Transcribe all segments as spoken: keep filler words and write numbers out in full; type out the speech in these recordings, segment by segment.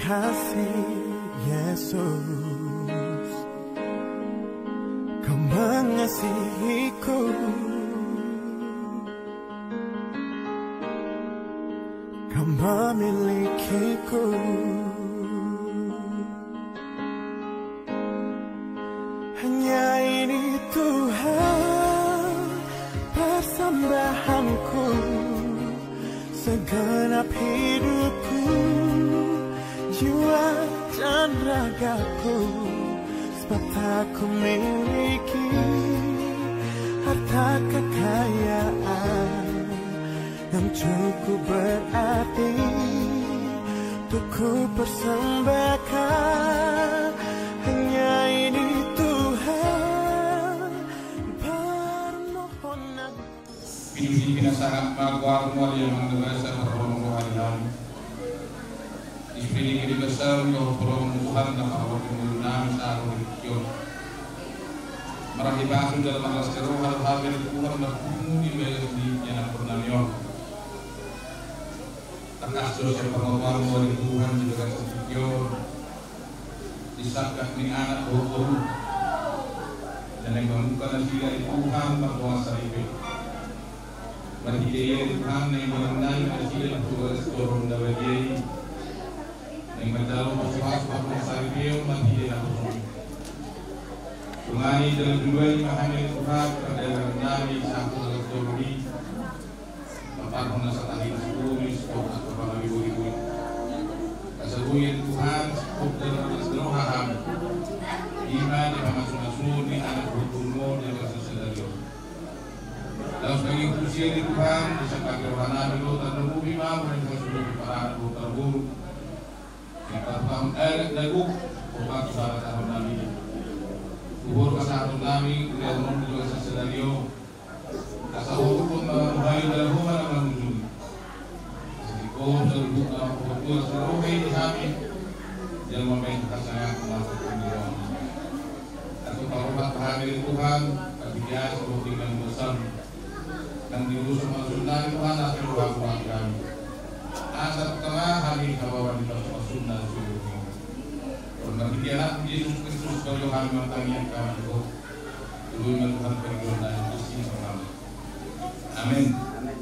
Kasih Yesus, Kau mengasihiku, Kau memilikiku. Hanya ini Tuhan persembahanku, segenap hidupku, jiwa dan ragaku, sebab tak ku miliki harta kekayaan yang cukup berarti untuk ku persembahkan. Hanya ini Tuhan permohonan. Pinuji pinasahat ma goarmu ale Amang Nasa, parhorong roha di hami. Dipilih di basa dohot parhorong Tuhan na parhorong nami sahat di tingki on. Marhahipason jala marlas ni roha do hami ale Tuhan marpungu di bagasan ianakhon nami on. Tangkas do sian parmotoanmu ale Tuhan di bagasan tingki on, di sangkap ni anak dohot boru, na naeng mamungka nasida ale Tuhan mardoa saripe. Marhite i ale Tuhan naeng manannami nasida tu bagas joro na badia i. Naeng manjalo pasupasu mardoa saripe on marhite naposona i. Dongani jala juluani ma hami ale Tuhan pardalanannami sahat tu bagas joro i. Patarhon nasa tahi nasa boru i, singkop nasa pangabiboi-boi. Asa boi ale Tuhan singkop jala marlas ni roha hami. Ima di pamasu-masuon ni anak dohot borumu on di bagasan sadari on. Laos mangihut tusi ale Tuhan, disangkapi rohanami do, tarlumobi ma mula di pasupasu ni paranak dohot parboru. Singkap hami anak na gok, opat salah tahun nami. Uhur pasahaton nami ulaon on di bagasan sadari on. Asa huhut ma hamu jala ho ma na mangujungi. Asa singkop saluhutna mangkorhon las ni roha i di hami, jala mambahen hasangapon ma tu hami. Asa paruhap hami ale Tuhan, tapi biasa dohot inganan dosa nang di urusan manusia nami Tuhan, asa rohamu rohani hami. Asa tama hami hababan ni pasupasunna suhut. Marhite Anakmu Jesus Kristus, pajo hami martangiang hami tu Ho. Tuluhon ma Tuhan pangkiron nami, asi ma rohamu. Amen. Amen.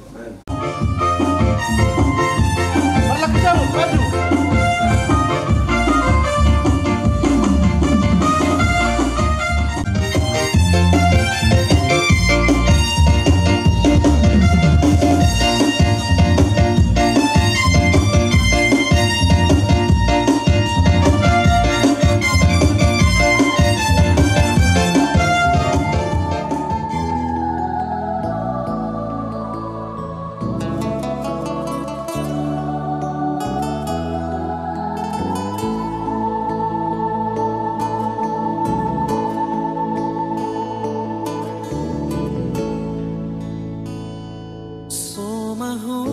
So ma ho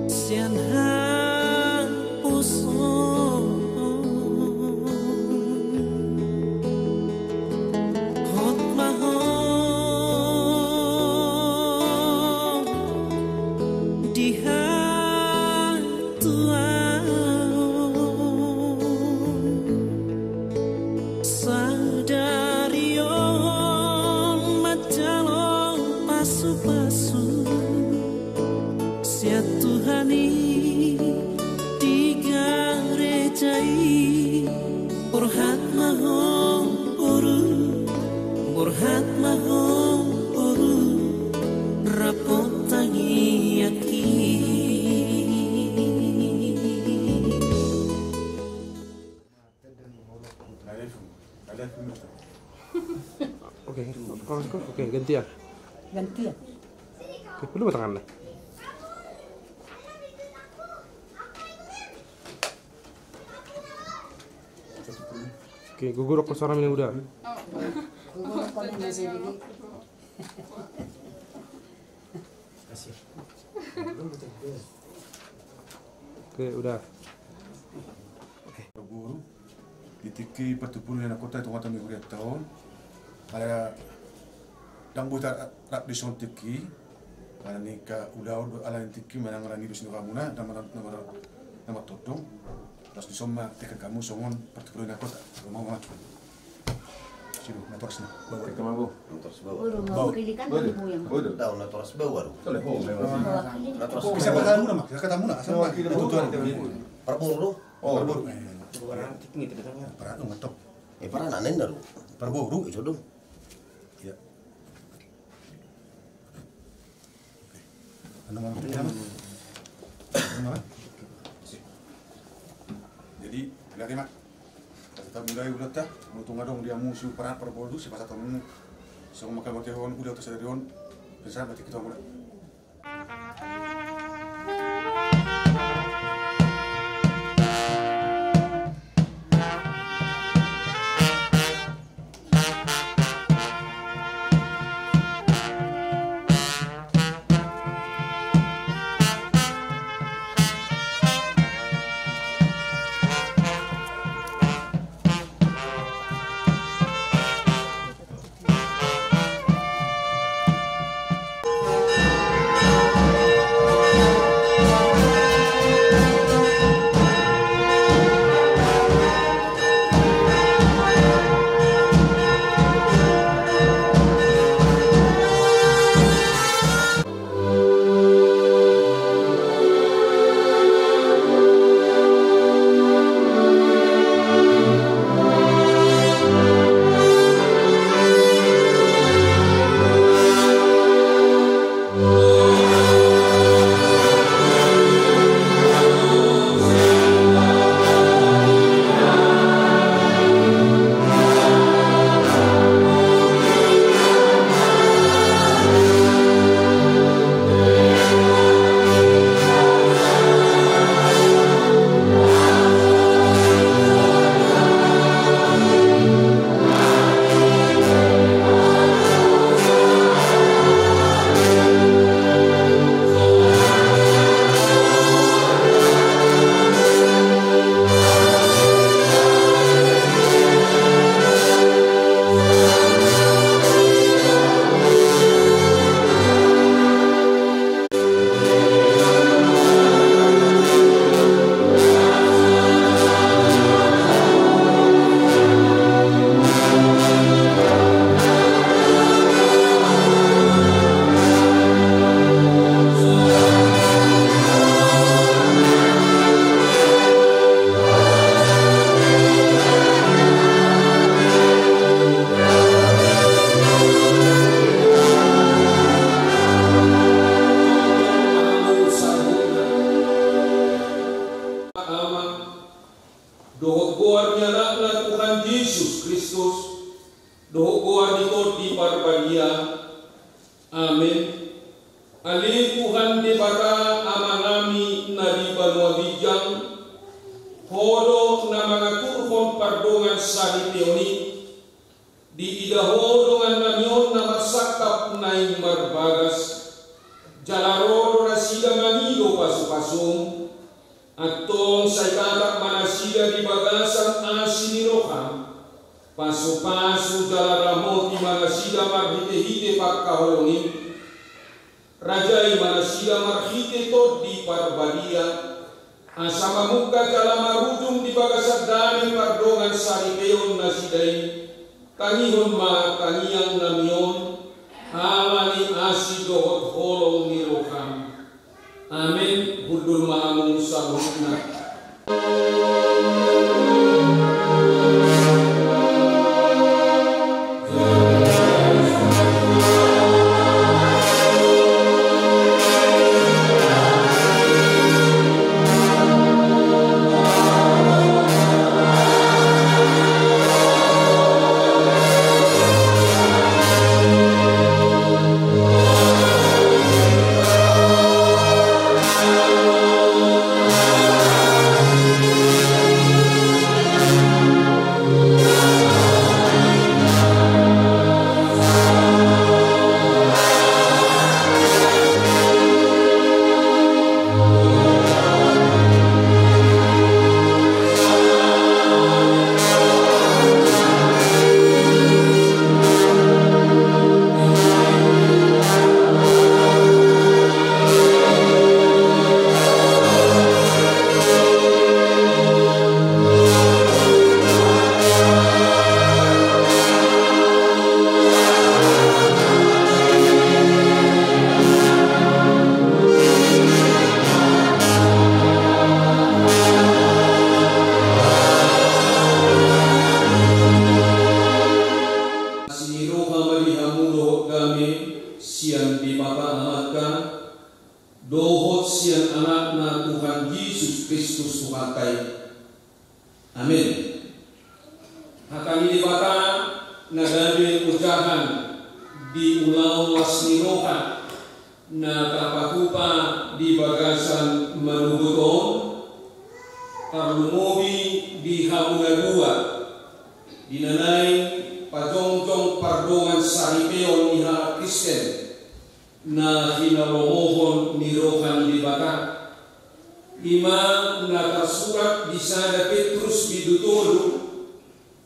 sian haposoon. Hot ma ho di hatuaon. Sadari on manjalo pasupasu sian Tuhan i di gareja i. Borhat ma ho boru, borhat ma ho boru, rap tangiangki. Oke, oke, oke, gantian. Gantian. Oke, peluk tangannya. Oke, gugurok ko suara mina uda. Gugurok ko mina sedikit. Oke, udah. Oke. Guru, di tingki partuburan ni anakhonta di tongatonga ni hurianta on, ala ndang boi tarap dison tingki, Ala ni angka ulaon do, ala ni tingki manang ala ni dos ni rohamuna na mar-, na mar-, na martondong. Laos dison ma tekan hamu songon partuburan ni angka kota. Rumah umat. Sido, natoras na. Bawa. Kita mabuk. Natoras bawa. Boru, boru. Mewakili kan boru. Boru. Daun natoras bawa do. Tole, ho, mewakili. Mewakili. Natoras bawa. Bisa kata muna, Mak. Bisa kata muna. Asal, Mak. Mewakili. Itu boru. Tuan. Parboru. Oh, parboru. Parboru. Eh. Parboru. Parboru. Eh, parboru, ngetop. Eh, parboru, nanda do. Parboru. Eh, jodoh. Iya. Jadi, lagi, Mak. Kita mulai udah tah, molo tung adong di hamu sipasahat parboru, sipasahat hamu. Songon mangkal mati hon, udah tu sadari on. Bisa mati kita mulai. Ama, dohot goar ni Anakna Tuhan Jesus Kristus, dohot goar ni Tondi Parbadia. Amen. Ale Tuhan Debata Amanami na di banua ginjang, Ho do na mangaturhon pardongansaripeon i. Diida Ho dongannami on na marsangkap naeng marbagas, jala ro do nasida mangido pasupasum. Antong sai tatap ma nasida di bagasan asi ni roham, pasupasu jala ramoti ma nasida marhitehite pangkaholongim. Rajai ma nasida marhite Tondi Parbadia, asa mamungka jala marujung di bagasan dame pardongansaripeon nasida i. Tangihon ma tangiangnami on, ala ni asi dohot holong ni roham. Amen. Hundul ma hamu saluhutna. Kristus Tuhanta i. Amen. Hata ni Debata na gabe ojahan di ulaon las ni roha na tapatupa di bagasan manogot on, tarlumobi di hamu na dua, di na naeng pajongjong pardongan saripeon ni halak Kristen na hinalomohon ni roha ni Debata. I ma na tarsurat di sada Petrus bindu tolu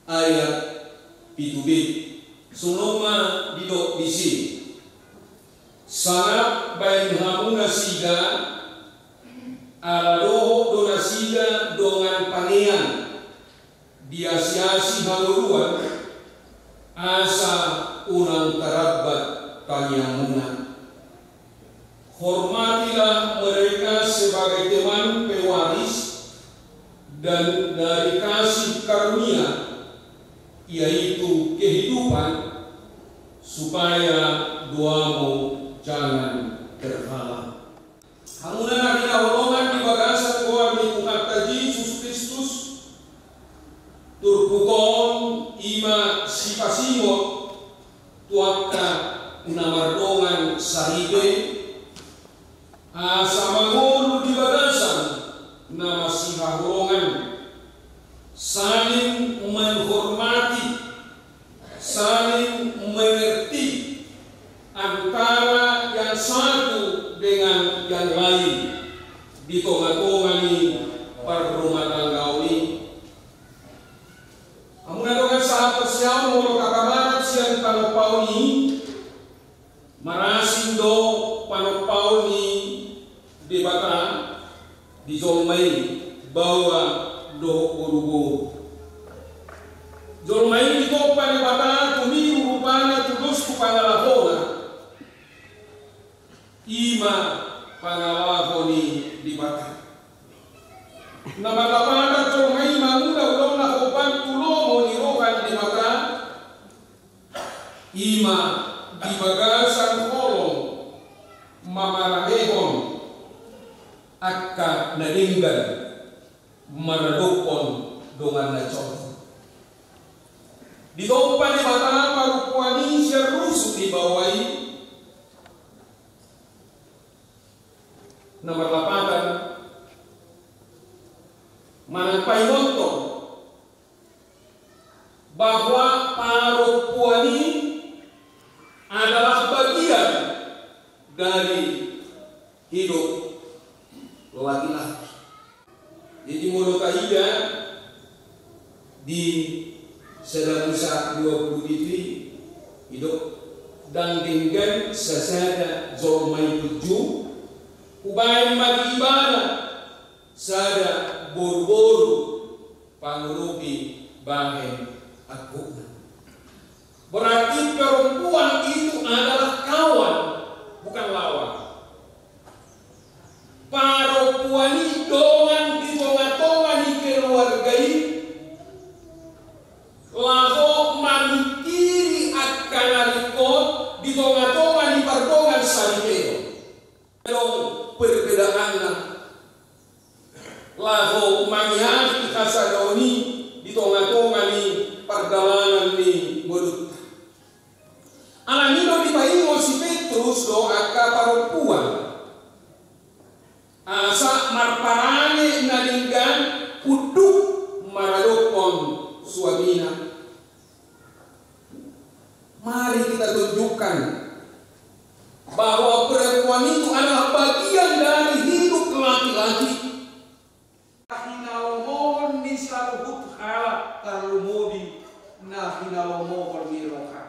ayat pitu b. Songon on ma didok disi: Sangap baen hamu nasida, ala dohot do nasida dongan panean di asi-asi hangoluan, asa unang tarambat tangiangmuna. Hormatilah mereka sebagai teman pewaris dan dari kasih karunia, yaitu kehidupan, supaya doamu jangan terhalang. Hamuna na hinaholongan di bagasan goar ni Tuhanta Jesus Kristus, turpuk on i ma sipasingot tu angka na mardongan saripe, asa mangolu di bagasan na masihaholongan, saling menghormati, saling mengerti antara yang satu dengan yang lain di tonga-tonga ni parrumatanggaon i. Hamuna dongan sahaporseaon, molo tapamanat sian panompaon i, marasing do panompaon ni Debata di jolma i, baoa dohot boruboru. Jolma i ditompa Debata tumiru rupana tudos tu pangalahona. I ma pangalaho ni Debata. Na marlapatan jolma i mangula ulaonna hombar tu lomo ni roha ni Debata, i ma di bagasan holong mamarahehon angka na denggan maradophon dongan na jorok. Ditompa Debata parompuan i sian rusuk ni baoa i. Na marlapatan manang paingothon bahwa parompuan i adalah bagian dari hidup laki-laki. Jadi molo taida di sada Musa dua pulu pitu i, didok: Ndang denggan sasada jolma i punju, hubaen ma di ibana sada boruboru pangurupi bahen angkupna. Berarti perempuan itu adalah kawan, bukan lawan. Parompuan i dongan di tonga-tonga ni keluarga i, laho mamingkiri angka na ringkot di tonga-tonga ni pardongan saripeon. Adong perbedaanna, laho mangiari hasadaon i di tonga-tonga ni pardalanan ni ngolunta. Alani do dipaingot si Petrus do angka parompuan, asa marparange na denggan unduk maradophon suamina. Mari kita tunjukkan bahwa perempuan itu adalah bagian dari hidup laki-laki. Hinalomohon ni saluhut halak, tarlumobi na hinalomohon ni roha.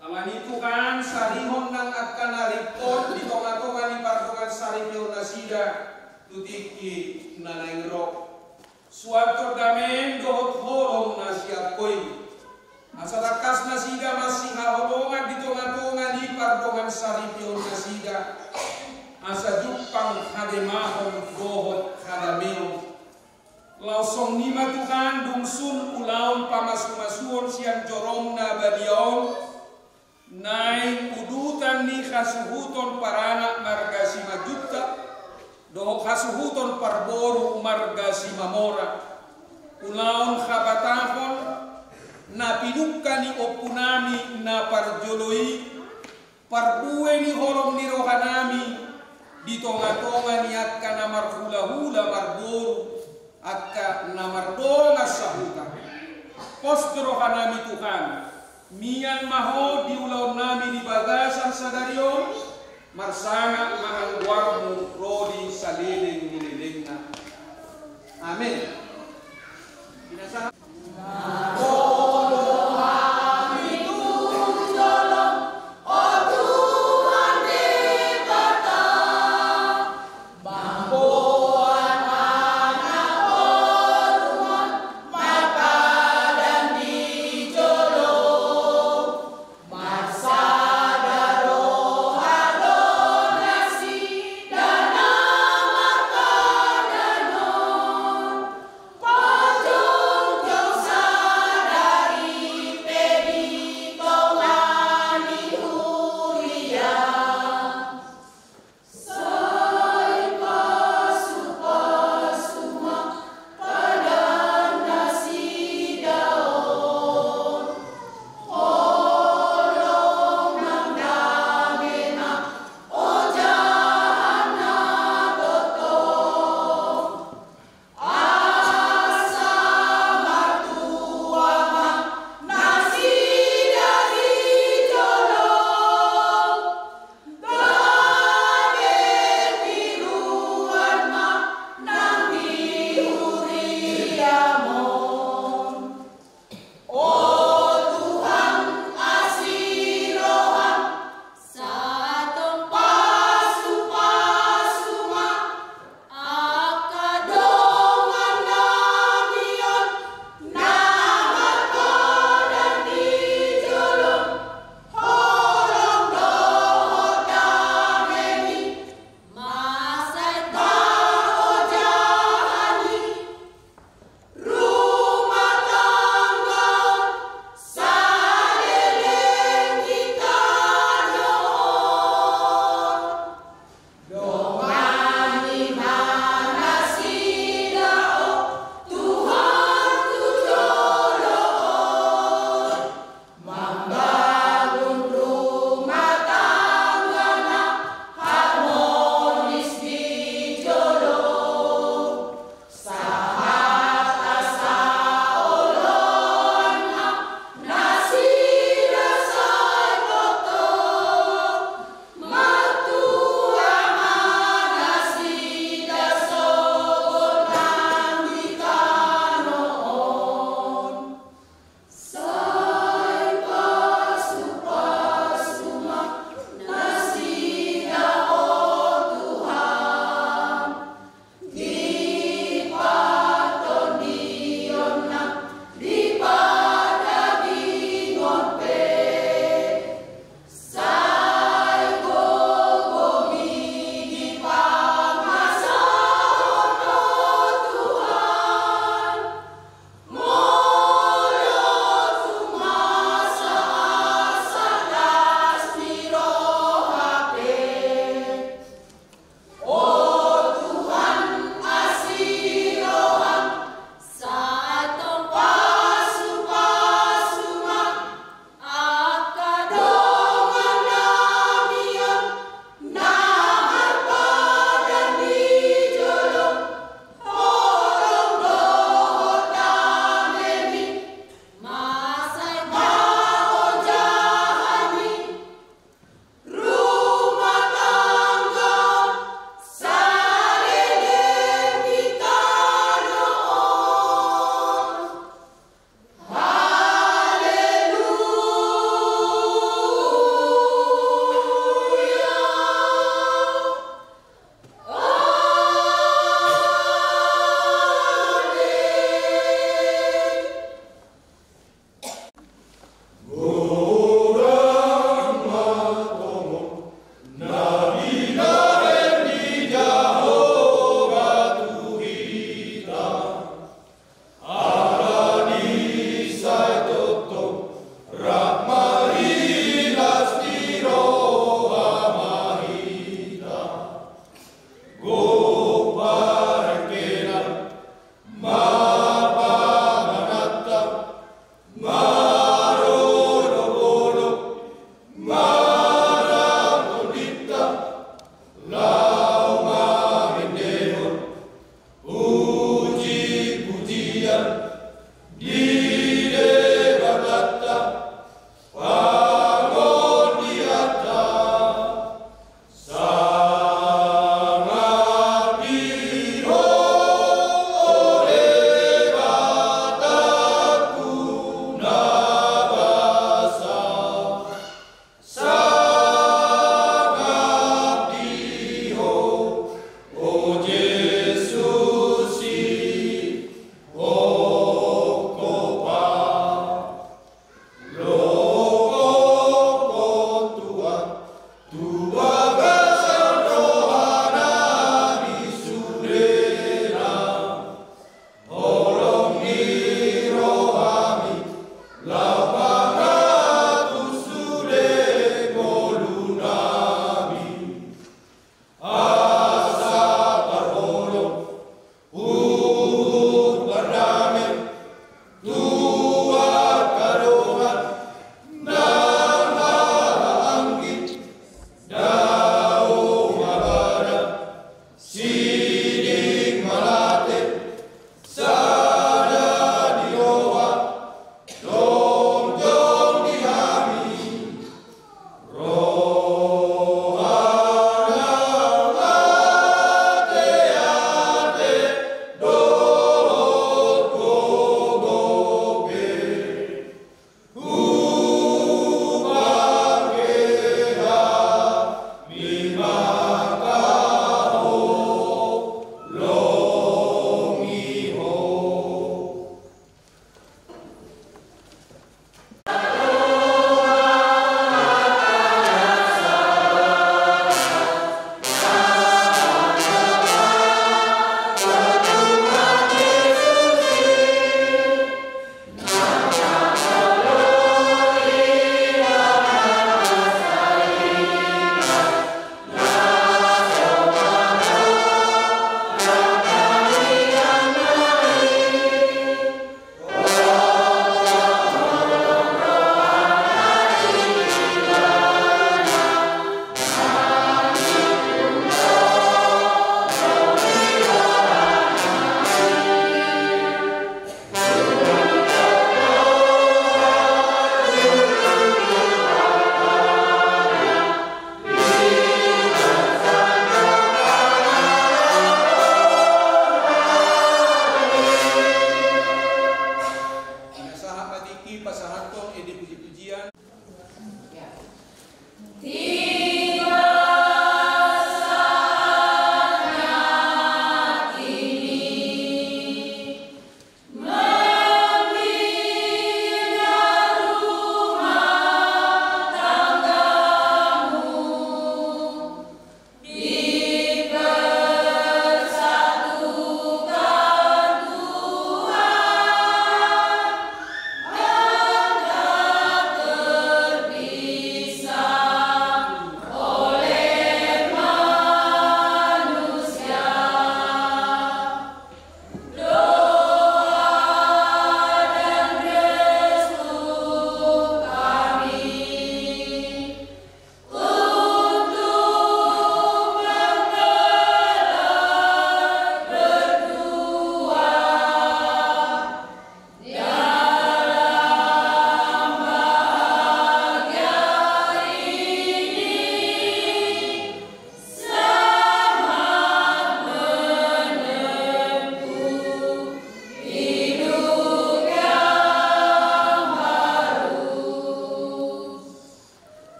Alani i Tuhan, sarihon nang angka na ringkot di tonga-tonga ni pardongan saripeon nasida tu tingki na naeng ro. Suanton dame dohot holong na sian Ho i, asa tangkas nasida masihaholongan di tonga-tonga ni pardongan saripeon nasida, asa jumpang hademahon dohot hadameon. Laos songon i ma Tuhan, dung sun ulaon pamasumasuon sian joroM na badia on, naeng udutan ni hasuhuton paranak marga Simanjuntak, dohot hasuhuton parboru marga Simamora, ulaon habatahon na pinungka ni ompunami na parjolo i, parbue ni holong ni rohanami di tongatonga ni angka na marhulahula marboru, angka na mardongan sahuta. Pos do rohanami Tuhan, mian ma Ho di ulaonnami di bagasan sadari on, marsangap ma goarMu ro di saleleng ni lelengna. Amen. Binasaha.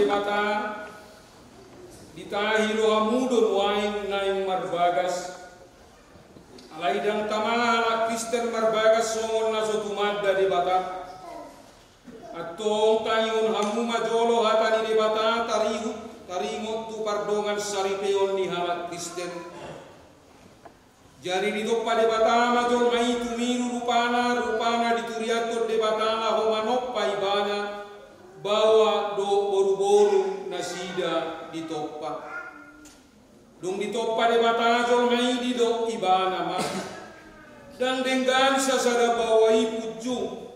Debata, ditahi do hamu do nuaeng naeng marbagas. Alai ndang tama halak Kristen marbagas songon na so tumanda Debata. Antong tangihon hamu ma jolo hata ni Debata tarihut, taringot tu pardongan saripeon ni halak Kristen. Jadi ditompa Debata ma jolma i tumiru rupana, rupana dituriathon Debata laho manompa ibana, baoa dohot boruboru nasida ditompa. Dung ditompa Debata jolma i, didok ibana ma: Ndang denggan sasada baoa i punjung.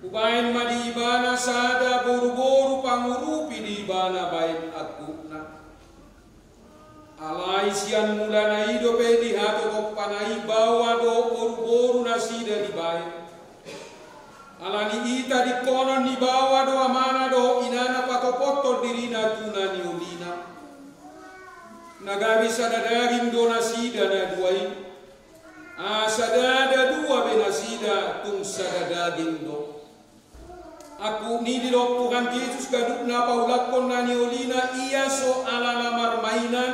Hubaen ma di ibana sada boruboru pangurupi di ibana baen angkupna. Alai sian mulana i dope dihatotompana i baoa dohot boruboru nasida dibaen. Alani i tadingkonon ni baoa do amana dohot inana patopothon dirina tu na niolina. Na gabe sada daging do nasida na dua i. Asa ndada dua be nasida, tung sada daging do. Angkup ni i didok Tuhan Jesus ganup na paulakhon na niolina, ia so alana marmainan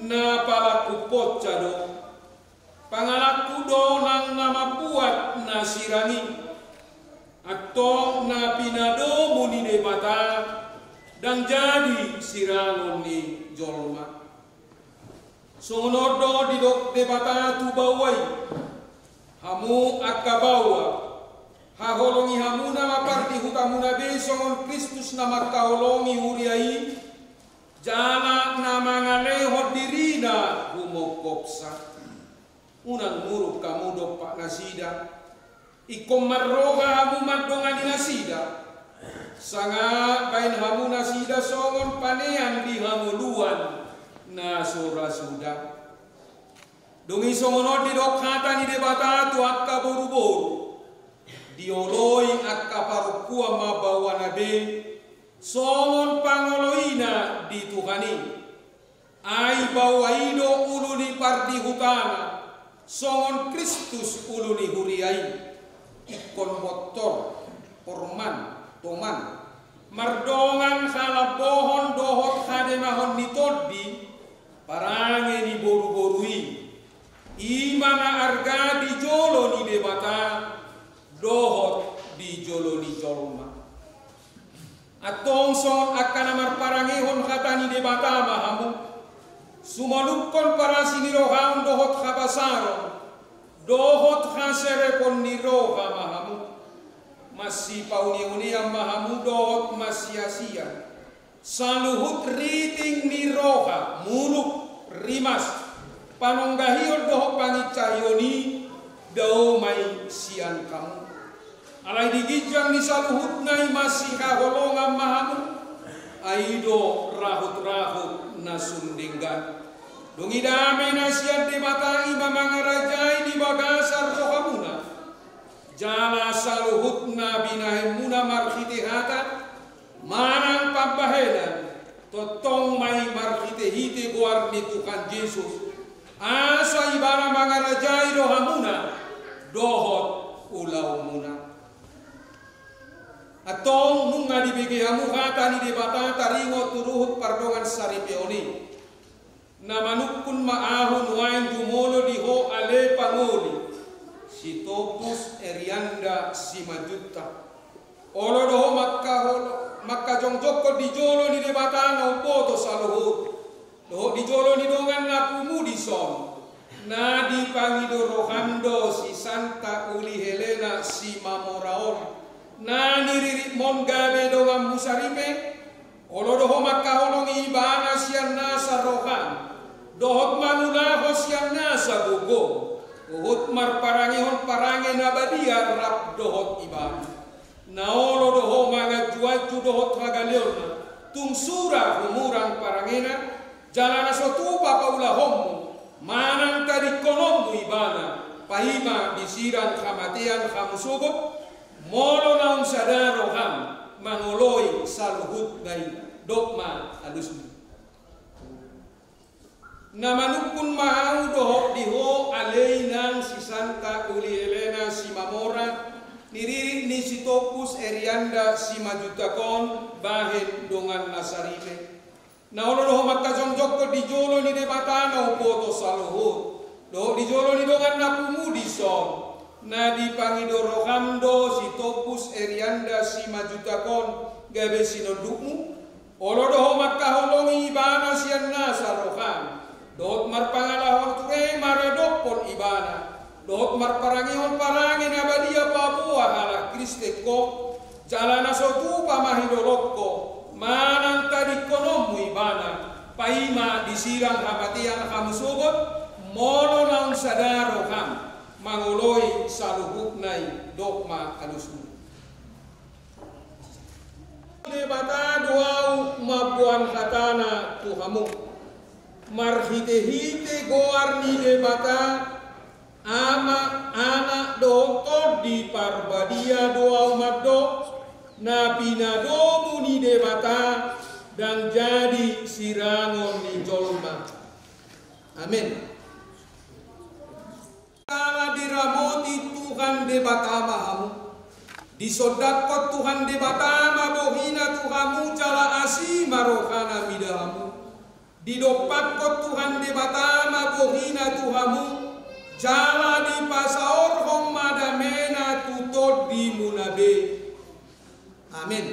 na palangkup ponca do. Pangalangkup do nang na mambuat na sirang i. Antong na pinadomu ni Debata ndang jadi sirangon ni jolma. Songon on do didok Debata tu baoa i: Hamu angka baoa, haholongi hamuna ma pardihutamuna be songon Kristus na mangkaholongi huria i, jala na mangalehon dirina humongkopsa. Unang muruk hamu dompak nasida, ingkon marroha hamu mandongani nasida, sanga baen hamu nasida songon panean di hangoluan na so ra suda. Dung i songon on didok hata ni Debata tu angka boruboru: Dioloi angka parompuan ma baoana be songon pangoloina di Tuhan i. Ai baoa i do ulu ni pardihutana, songon Kristus ulu ni huria i. Ingkon bontor, porman, toman, mardongan halambohon dohot hademahon ni tondi, parange ni boruboru i. I ma na arga di jolo ni Debata dohot di jolo ni jolma. Antong songon angka na marparangehon hata ni Debata ma hamu, sumalukhon parasi ni rohamu dohot habasaron dohot haserepon ni roha ma hamu. Masipauneunean ma hamu dohot masiasian. Saluhut riting ni roha, muruk, rimas, panonggahion dohot pangincahion i dao ma i sian hamu. Alai di ginjang ni saluhutna i masihaholongan ma hamu, ai do rahutrahut na sun denggan. Dung i dame na sian Debata i ma mangarajai di bagasan rohamuna. Jala saluhut na binahenmuna marhite hata manang pambahenan, tongtong ma i marhitehite goar ni Tuhan Jesus, asa Ibana mangarajai rohamuna dohot ulaonmuna. Antong nunga dibege hamu hata ni Debata taringot tu ruhut pardongan saripeon i. Na manungkun ma ahu nuaeng jumolo di ho ale pangoli, Sitompus Erianda Simanjuntak. Olo do ho mangkahol-, mangkajongjongkon di jolo ni Debata na umboto saluhut, dohot di jolo ni dongan na pungu dison, na dipangido roham do si Santa Uli Helena Simamora on, na niriritmon gabe donganmu saripe. Olo do ho mangkaholongi ibana sian nasa roham, dohot mangulahon sian nasa gogom, huhut marparangehon parange na badia rap dohot ibana. Na olo do ho manganjuanju dohot hagaleonna, tung sura humurang parangena, jala na so tupa paulahonmu manang tadingkononmu ibana, paima disirang hamatean hamu sogot. Molo naung sada roham mangoloi saluhutna i, dok ma alusmu. Na manungkun ma ahu dohot di ho ale inang si Santa Uli Helena Simamora, Ni ririt ni si Tompus Erianda Simanjuntak on bahen dongan na saripe. Na olo do ho mangkajongjongkon di jolo ni Debata na umboto saluhut, dohot di jolo ni dongan na pungu dison, na dipangido roham do si Tompus Erianda Simanjuntak on gabe sinondukmu? Olo do ho mangkaholongi ibana sian nasa roham, dohot marpangalahon ture maradophon ibana, dohot marparangehon parange na badia paboa halak Kristen ho, jala na so tupa ma hidolok ho, manang tadingkononmu ibana, paima disirang hamatean hamu sogot, molo naung sada roham mangoloi saluhutna i. Dok ma alusmu. Debata do ahu mamboan hatana tu hamu. Marhitehite goar ni Debata, Ama, Anak dohot Tondi Parbadia do ahu mandok, na pinadomu ni Debata, ndang jadi sirangon ni jolma. Amen. Jala diramoti Tuhan Debata ma hamu. Disondangkon Tuhan Debata ma bohina tu hamu jala asi ma rohana mida hamu. Didompakkon Tuhan Debata ma bohina tu hamu, jala dipasaorhon ma damena tu tondimuna be. Amen.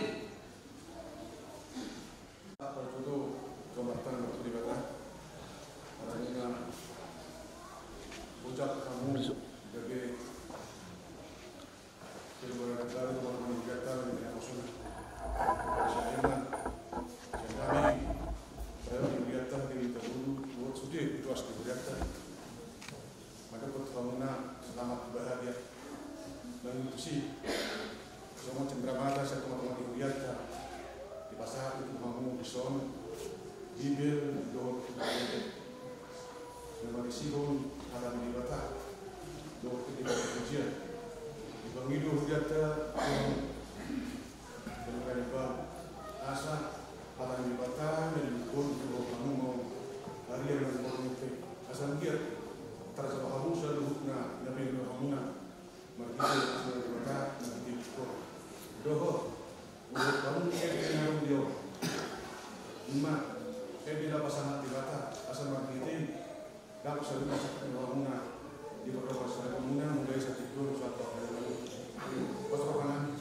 Parjolo, jumatan tu Debata. Alani na ujak hamu gabe keluarga baru, baru manggiat dalam dengan maksudna. Saya emang, saya kami, saya manggiat dalam dengan dulu, buat sudah itu asli manggiat dalam. Maka buat hamuna selamat bahagia. Nang tusi, songon cenderamata sian tongatonga ni hurianta, dipasahat tu hamu dison Bibel dohot Bibel na marisihon hata ni Debata dohot hata ni pujian. Dipangido hurianta tu hamu, asa hata ni Debata na didokhon tu hamu ma on, ari na mangihut i, asa manggiat tarjalo hamu saluhutna na pinangido hamuna. Marhite asa Debata, marhite Debata. Dohot, dohot hamu ende na ro di on. Ima, ende na pasahat Debata, asa marhite i dapot saluhutna na pinangido hamuna, di pardongansaripeonmuna, mulai saat itu, saat pangkalaman. Pas rohanami.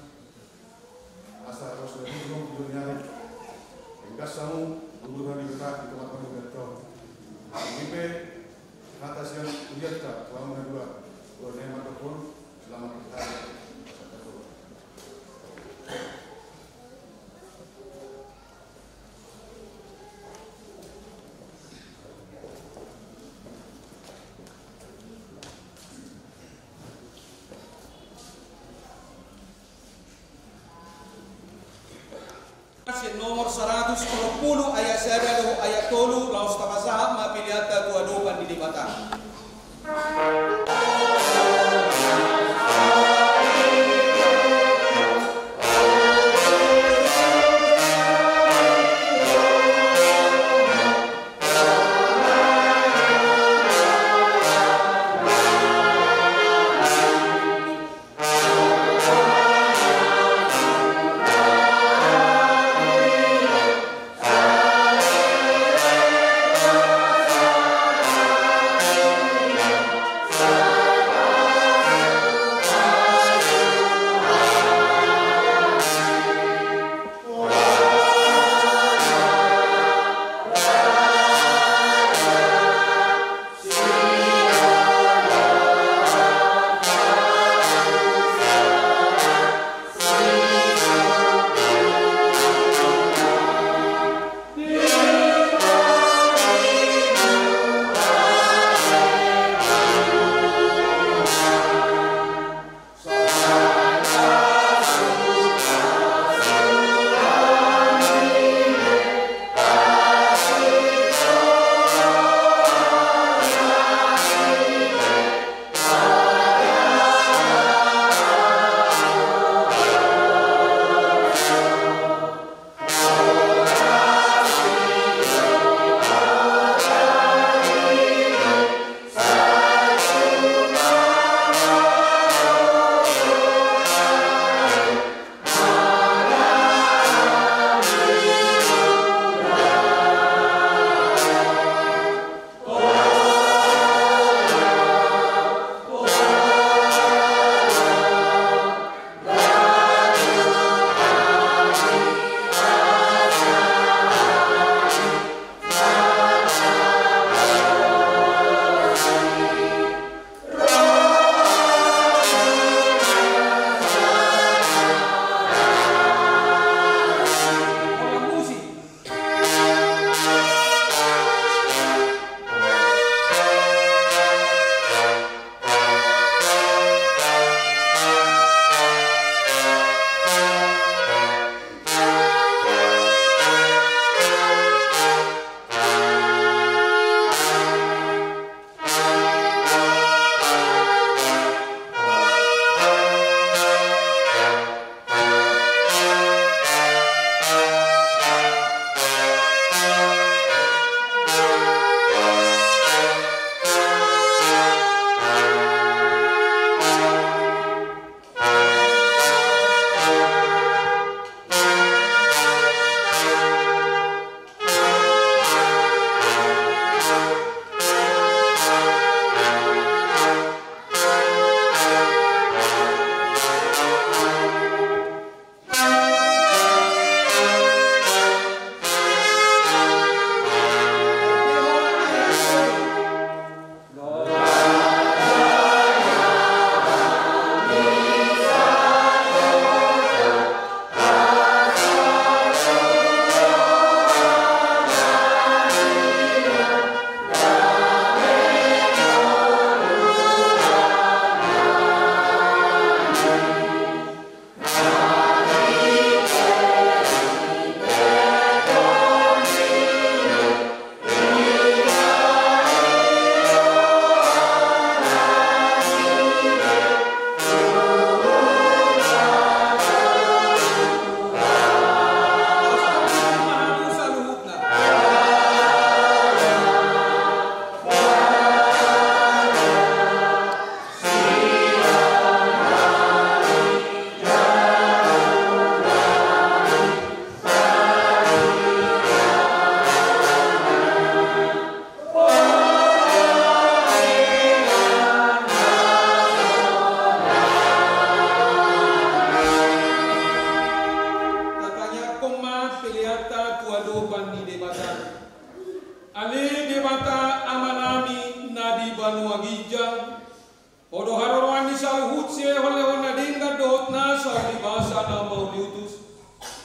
Asa ros na di jolo ni ari. Enggas hamu, guru hadi betak di tempat kamu datang. Ipe, hata sian hurianta, tu hamu na dua. Dua na mandok on, selamat berhari. Sian nomor saratus tolu pulu ayat sada dohot ayat tolu, laos tapasahat ma peleanta tu adopan ni Debata.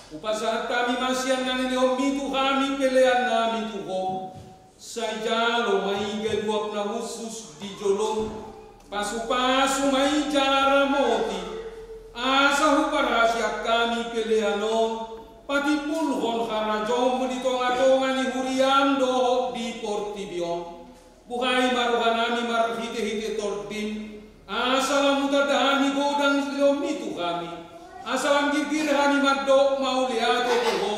Hupasahat hami ma sian na nilehonmi tu hami pelean nami tu Ho. Sai jalo ma i gabe uap na hushus di jolom, pasupasu ma i jala ramoti, asa huparasian hami pelean on patimbulhon harajaonmu di tongatonga ni huriam dohot di portibi on. Buhai ma rohanami marhitehite Tondim, asa lam hutanda hami godang ni lehonmi tu hami, asa lam girgir hami mandok mauliate tu Ho,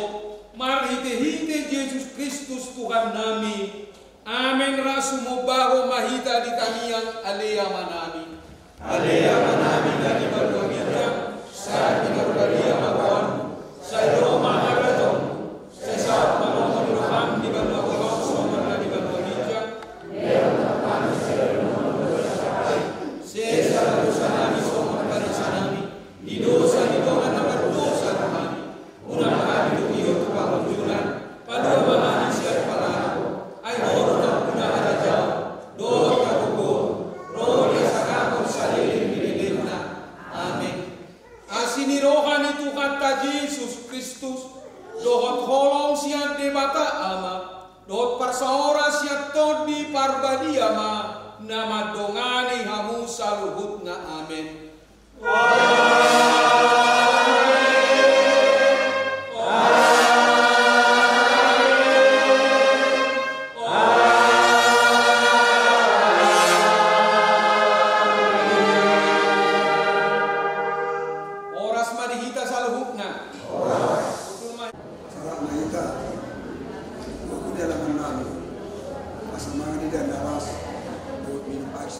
marhitehite Jesus Kristus Tuhannami. Amen. Ras humombahon ma hita di tangiang Ale Amanami. Ale Amanami na di banua ginjang, sai pinarbadia ma goarmu, sai ro ma harajaonmu, sai saut ma lomo ni roham di banua tonga on songon na di banua ginjang. Sesa ma dosanami songon panesanami di dosa ni dongan na mardosa tu hami. Unang hami togihon tu pangunjunan, palua ma hami sian pangago, ai Ho do nampuna harajaon dohot hagogoon, ro di hasangapon saleleng ni lelengna. Amen. Asi ni roha ni Tuhanta Jesus Kristus, dohot holong sian Debata Ama, dohot parsaoran sian Tondi Parbadia ma na mandongani hamu saluhutna. Amen. Horas ma di hita saluhutna. Sahat ma hita. Buku di halaman nami. Asa mangan di dalan aras. Dohot minum ais.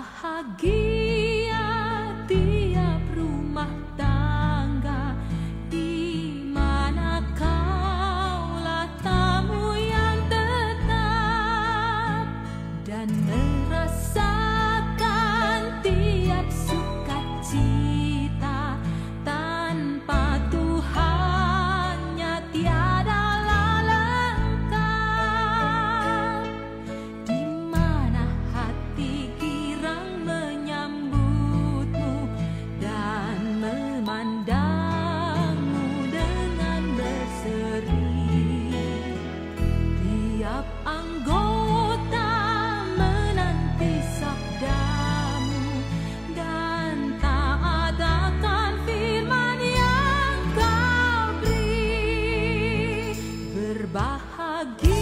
Bahagia tiap rumah tangga di mana kaulah tamu yang tetap dan merasakan tiap sukacita. Tanpa Tuhannya tiadalah lengkap. Di mana hati girang menyambutmu dan memandangmu dengan berseri. Tiap anggota menanti sabdamu dan taat akan firman yang kau beri. Berbahagia